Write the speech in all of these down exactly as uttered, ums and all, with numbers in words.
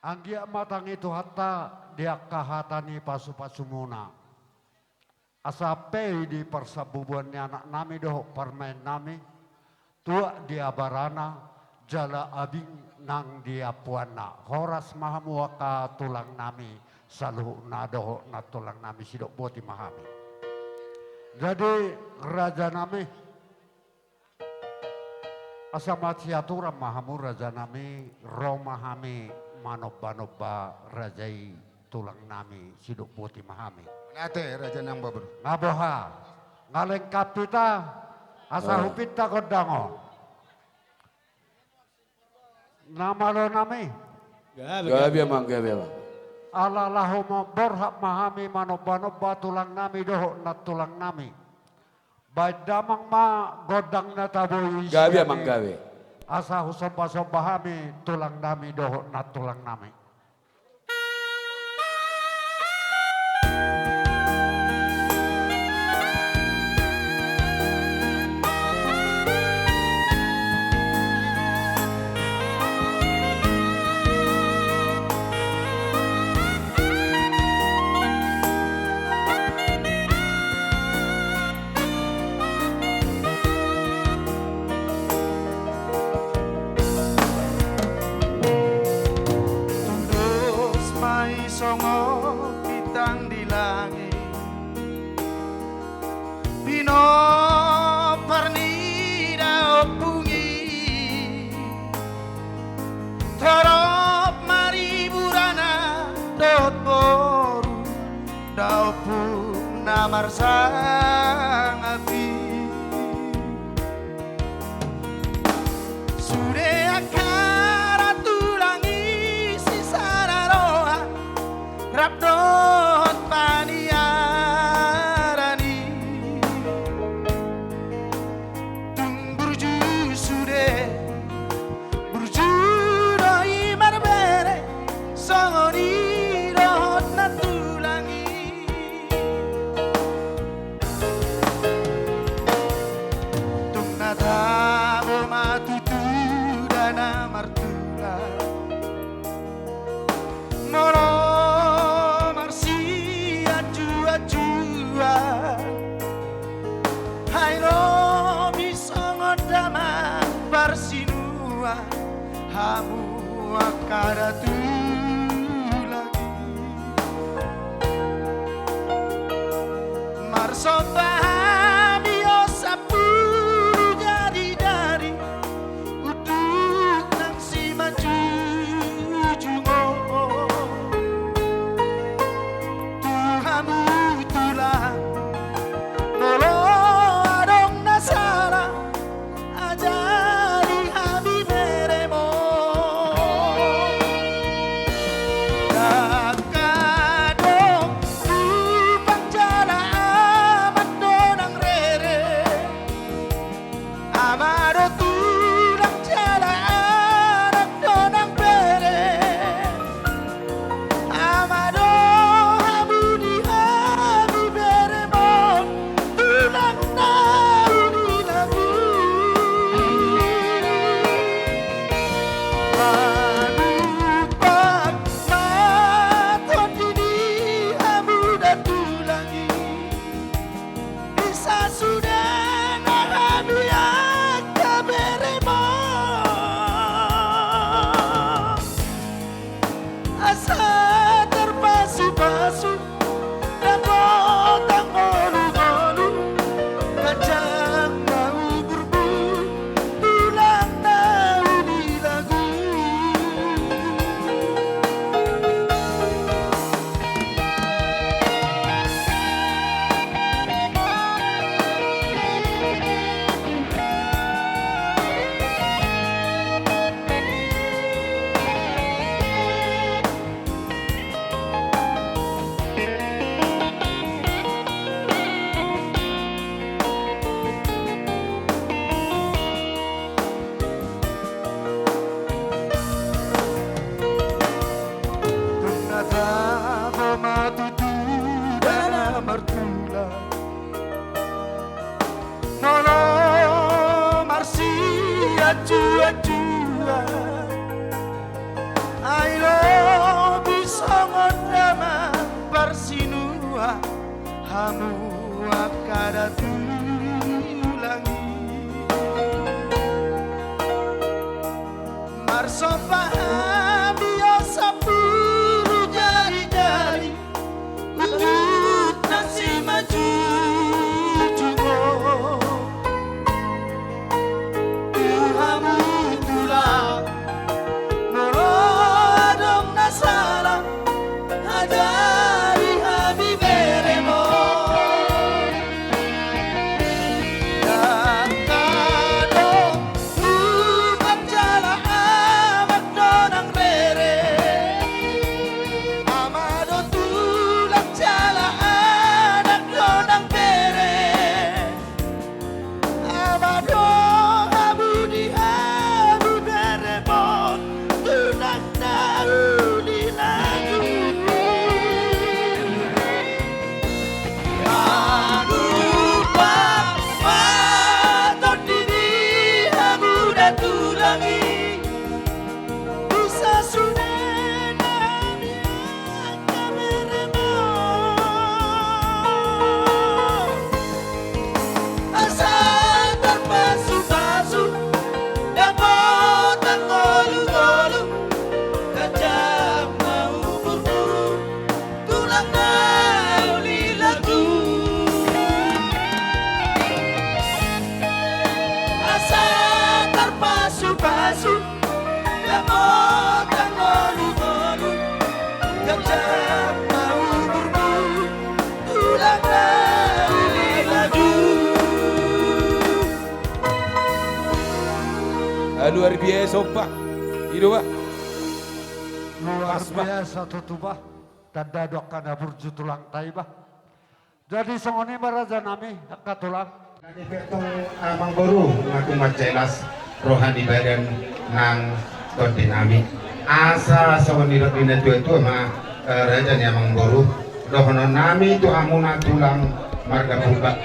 Anggiat ma tangi Tuhanta di angka hata ni pasu-pasumuna. Asa pe di parsambubuan ni anaknami dohot parumaennami, tuak di abarana, jala abing nang di ampuanna. Horas ma hamu angka tulangnami saluhutna dohot nantulangnami, sidok boti ma hami. Jadi, rajanami, asa masiaturan ma hamu rajanami, ro ma hami manomba-nomba raja i tulangnami, sidok boti ma hami. Mauliate raja nang babur. Nga boha, nga lengkap hita, asa hupinta gondang on. Na malonami. Gabe, gabe, gabe amang, gabe amang. Ala laho mamborhat ma hami manomba-nomba tulangnami dohot nantulangnami. Baen damang ma gondang na tabo i. Gabe amang, gabe. Asa husomba-somba hami tulangnami dohot nantulangnami. Tudos ma i songon bintang di langit, pinompar ni daompung i. Torop ma riburana dohot boru, daompung na marsangap i. Sude angka tulang i sisada roha, rap dohot paniaran i. Tung burju sude, burju do i marbere, songon i dohot nantulang i. Tung na tabo ma tutu da na martulang, molo marsianju-anjuan, ai lobi songon damang parsinuan, hamu angka datulang i. Marsomba hami on sampulu jari-jari, unduk nang simanjujung on. Tu hamu tulang, molo adong na sala, ajari hami berem on. Ndang adong tu panjala, amang do nang rere. Ama do tulang jala anak do nang bere. Ama do hamu di hami berem on, tulang na uli lagu. Manumpak ma tondi ni hamu da tulang i. Di sasudena hami angka berem on, asa tarpasu-pasu, dapot angka ngolu-ngolu, ganjang ma umurmu, tulang na uli lagu. Tung na tabo ma tutu da na martulang, molo marsianju-anjuan, ai lo Tulang i. Marsomba hami opat pulu jari-jari, udut na simanjujung on. Tu hamu tulang, molo adong na sala, ajari hami beremon. Ndang adong tulang jala amak do nang bere. Ama do tulang jala anak do nang bere. Ama do hamu di hami beremon, tulang na uli laju. Aduh, pa, pa, tondi di hamu da tulang i. Bisa sude nami angka beremon. Asa tarpasupasu, dapot angka ngolu-ngolu, ganjang ma umurmu, tulang na uli laju. Asa tarpasupasu, dapot angka ngolu-ngolu, ganjang ma umurmu, tulang na uli laju. Ah, luar biasa, Pak. I do, Pak. Luar biasa tutu, bah. Tanda do angka na burju tulangta i, bah. Jadi songon i ma raja nami, angka tulang. Nang pe tong, ah, amangboru, nga tung mansai las roha ni badan nang tondi nami. Asa songon nidok ni na tua-tua ma, eh, raja ni amangboru, dohonon nami tu hamuna tulang marga Purba.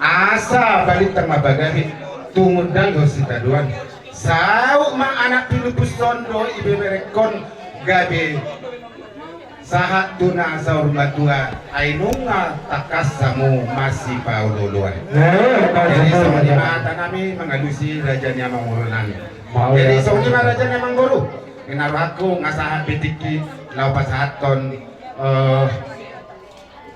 Asa balintang ma bagahit, tumundalhon sitadoan. Saut ma anak pinupuson dohot ibeberengkon gabe sahat tu na saur matua, ai nunga tangkas hamu masipaolo-oloan. Eh, jadi songon i ma hata nami mangalusi raja ni amangboru nami. Jadi songon i ma raja ni amangboru. Ninna rohangku nga sahat be tingki laho pasahathon, eh,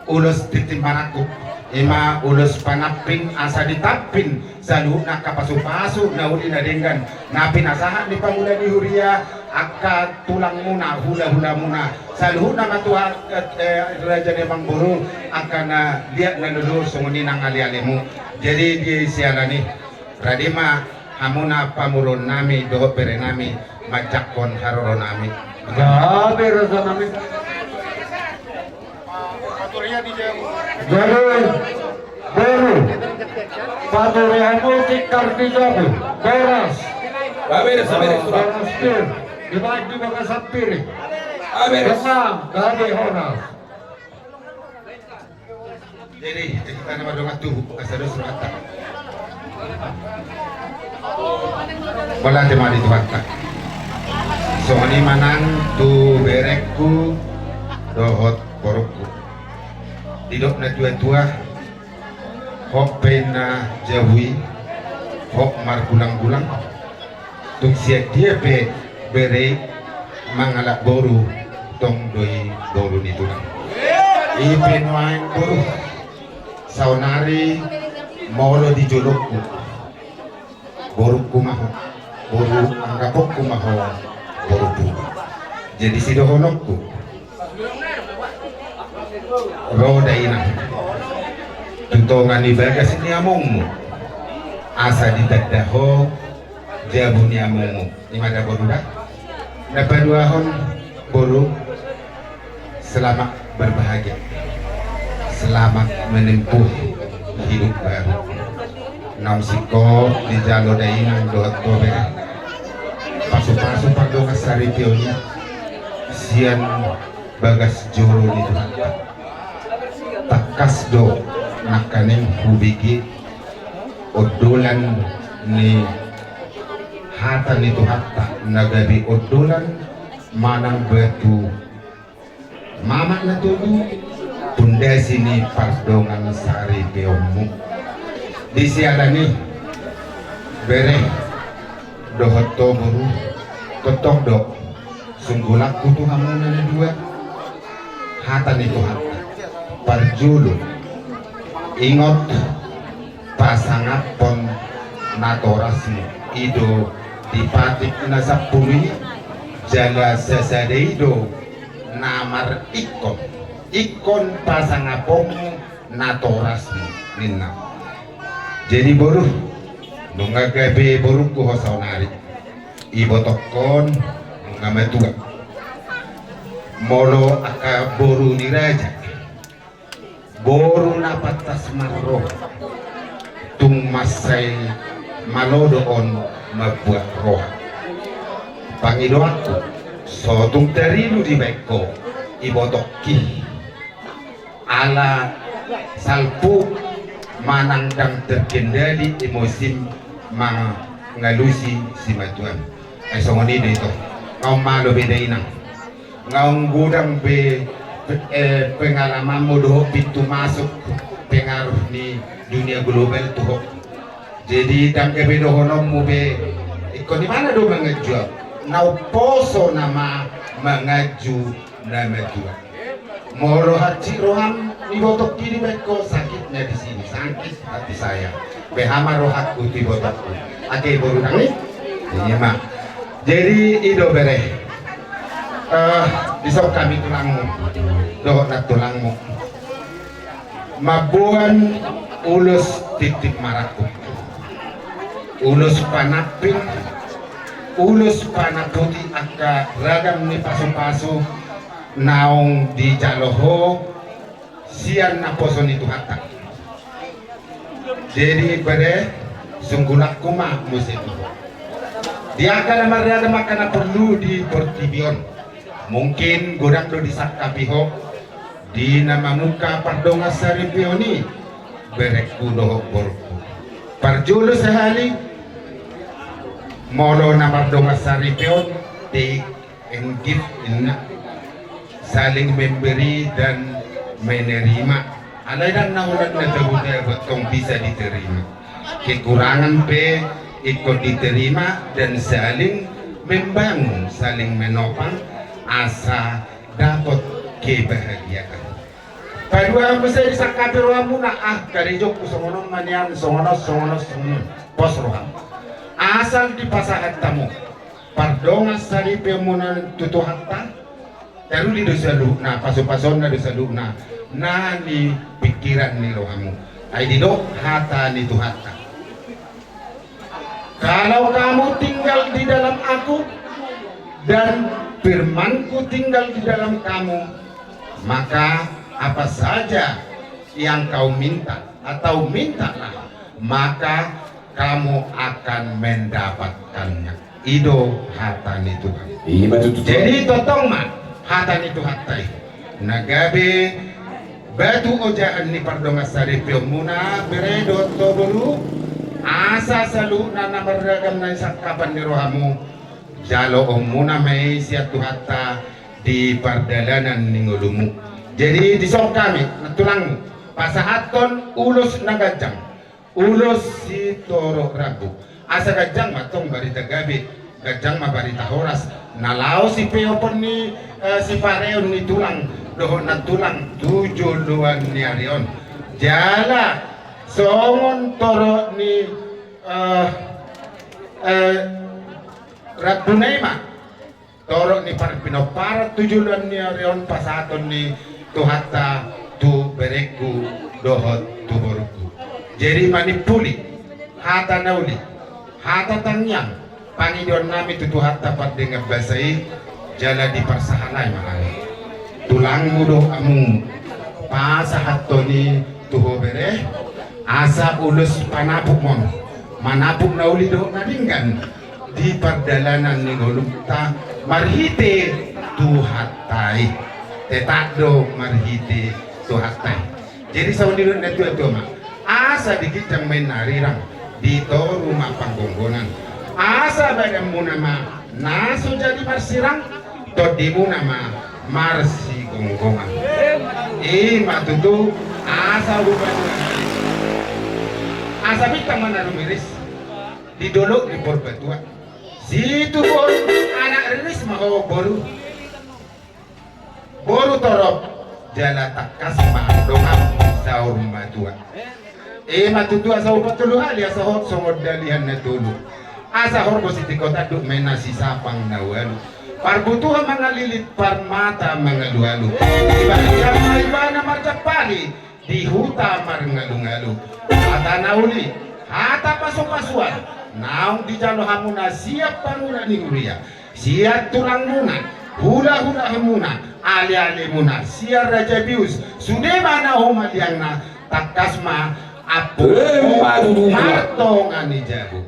ulos tintin marangkup, i ma ulos panamping asa ditamping saluhutna angka pasu-pasu na uli na denggan na pinasahat ni pangula ni huria, angka tulangmuna, hula-hulamuna, saluhutna ma tu, eh, eh, raja ni amangboru, angka na liat na lolo songon i nang ale-alemu. Jadi di siala ni i, rade ma hamuna pamoruon nami dohot bere nami manjangkon haroro nami. Gabe raja nami. Jadi, boru, paturi hamu tikar di jabu, boras. Gabe raja nami. Boras pir, dibaen di bagasan piring. Gabe raja. Gabe horas. Jadi, hita na mardongan tubu, asa dos rohanta. Mauliate ma di Tuhanta. Songon i ma nang tu berengku dohot borungku. Didok na tua-tua, hot pe na jabu i, hot margulang-gulang. Tung sian dia pe bere i mangalap boru, tong do i boru ni tulang. I pe nuaeng boru, saonari molo di jolongku, borungku ma ho, boru anggaponku ma ho, boru Purba. Jadi sidohononku, ro da inang tu tonga ni bagas ni amongmu, asa ditanda ho jabu ni amongmu. I ma da boru da. Na paduahon boru, selamat berbahagia, selamat menempuh hidup baru. Naung singkop dijalo da inang dohot ho bere, pasu-pasu pardongan saripeon i sian bagas joro ni Tuhanta. Tangkas do nangkaning hubege ondolan ni hata ni Tuhanta na gabe ondolan manang batu mamak na togu, pondasi ni pardongan saripeonmu. Di siala ni i, bere dohot ho boru, tongtong do sunggulangku tu hamuna na dua. Hata ni Tuhanta, parjolo, ingot pasangaphon natorasmu, i do di Patik na sampulu i, jala sasada i do na maringkon, ingkon pasangaphonmu natorasmu, ninna. Jadi boru, nunga gabe borungku ho saonari, ibotongkon nunga matua. Molo angka boru ni raja, boru na pantas marroha, tung mansai malo do on mambuat roha. Pangidoanku, so tung tarilu dibaen ho ibotongki, ala salpu manang ndang terkendali emosim mangalusi simatuam. Ai songon i do ito. Nga on malo be dainang, nga on godang be, eh, pengalamanmu dohot pintu masuk pengaruh ni dunia global tu ho. Jadi ndang gabe dohononmu be, ingkon di mana do manganju au? Na umposo nama manganju na matua. Molo hansit roham, ibotongki, dibaen ho sakitnya di sini, sakit hati saya. Beha ma rohangku tu ibotongku. Ate boru nami. Ima. Jadi i do bere. Eh, dison hami tulangmu dohot nantulangmu mamboan ulos titip marangkup, ulos panampil, ulos panaputi angka ragam ni pasupasu naung dijalo ho sian naposo ni Tuhanta. Jadi bere, sunggulangku ma muse tu ho. Di angka na marragam angka na porlu di portibi on, mungkin godang do disangkapi ho di na mamungka pardongan saripeon i, berengku dohot borungku. Parjolo sahali, molo na mardongan saripeon, take and give, inna. Saling memberi dan menerima. Alai ndang na holan na tabu-tabu tong bisa diterima. Kekurangan pe ingkon diterima dan saling membangun, saling menopang, asa dapot kebahagiaan. Paduahon muse disangkapi rohamuna, ah, karejongku songon on ma nian, songon on, songon on, songon on. Pos roham. Asal dipasahat hamu pardongan saripeonmuna tu Tuhanta, taruli do saluhutna, pasupasuonna do saluhutna na di pingkiran ni rohamu. Ai didok hata ni Tuhanta. Kalau kamu tinggal di dalam Aku, dan firman-Ku tinggal di dalam kamu, maka apa saja yang kau minta, atau mintalah, maka kamu akan mendapatkannya. I do hata ni Tuhan. Ima tutu. Jadi tongtong ma hata ni Tuhanta i na gabe batu ojahan ni pardongan saripeonmuna, bere dohot ho boru, asa saluhutna na marragam na di sangkapan ni rohamu, jaloonmuna ma i sian Tuhanta di pardalanan ni ngolumu. Jadi dison hami nantulangmu pasahathon ulos na ganjang, ulos sitorop rambu. Asa ganjang ma tong barita gabe, ganjang ma barita horas na laho sipeopon ni, eh, sipareon ni tulang dohot nantulang tu joloan ni ari on. Jala songon torop ni, eh, eh, rambuna i ma torop ni parpinomparan tu joloan ni ari on pasahaton ni Tuhanta tu berengku dohot tu borungku. Jadi manimpuli hata na uli, hata tangiang, pangidoannami tu Tuhanta pardenggan basa i, jala diparsahalai ma hami. Tulangmu do hamu, pasahathon i tu ho bere, asa ulos panapuk ma on, manapuk na uli dohot na denggan di pardalanan ni ngolunta marhite Tuhanta i. Tetap do marhite Tuhanta i. Jadi songon didok na tua-tua ma, asa di ginjang ma inna arirang, di toru ma panggonggonan. Asa badanmuna ma na so jadi marsirang, tondimuna ma marsigonggongan. Ima tutu, asa hubaen, Asa bintang ma na rumiris di dolok ni Purbatua. Situbuhon anak riris ma ho boru. Boru torop jala tangkas ma dongan saur matua. Ima tutu asa upa tolu hali asa hot songon dalihan na tolu. Asa horbo sitikotanduk ma i na sisapang na ualu. Parbutuha mangalilit parmata mangalualu. Ibadia ma ibana marjampali di huta marngalungalu. Hata na uli, hata pasupasuan naung dijalo hamuna sian pangula ni huria, sian tulangmuna, hulahula hamuna, alealemuna sian Raja Bius. Sude ma na humaliangna, tangkas ma ampu martonga ni jabu.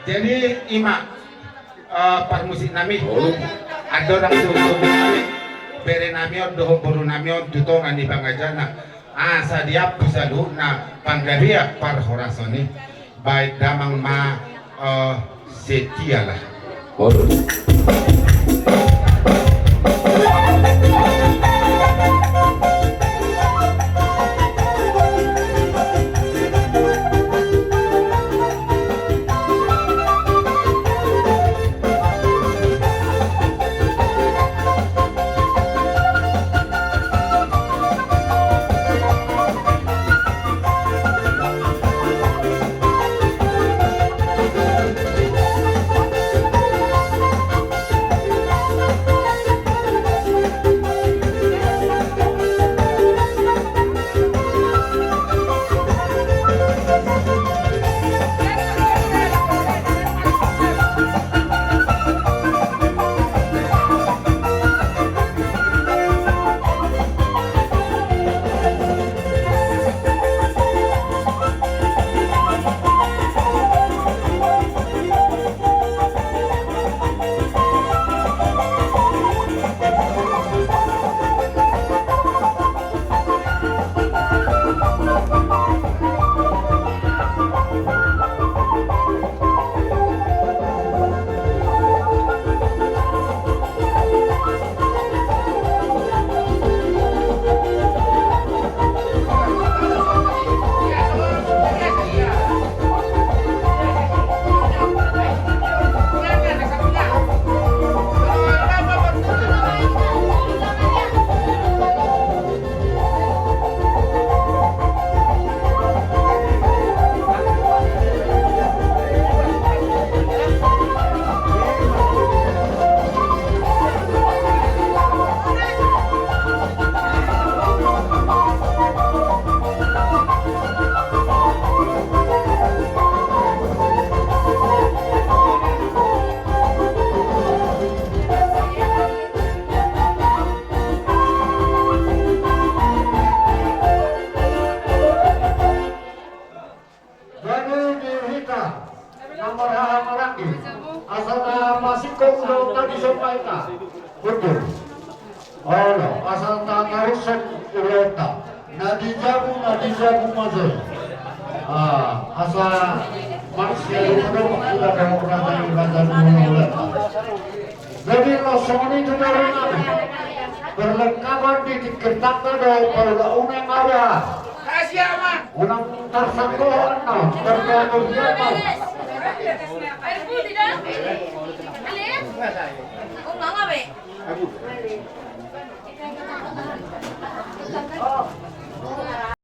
Jadi ima parmusik nami. Andorang tu togu nami, bere nami on dohot boru nami on tu tonga ni pangajana, asa diampu saluhutna panggabean parhorason i. Baen damang ma. Setialah. Jadi di hita na marhaha maranggi, asa na masingkop ulaonta di son ma hita. Betul. Olo, asa tatarushon ulaonta. Na di jabu, na di jabu ma jolo. Ah, asa marsialumaluman hita dohot raja ni raja ni hulahula. Jadi, laos songon i tu jolo nami. Perlengkapan di tingki tangga dohot paula unang ada. Unang tarsangkohon na, tergantung dia mau.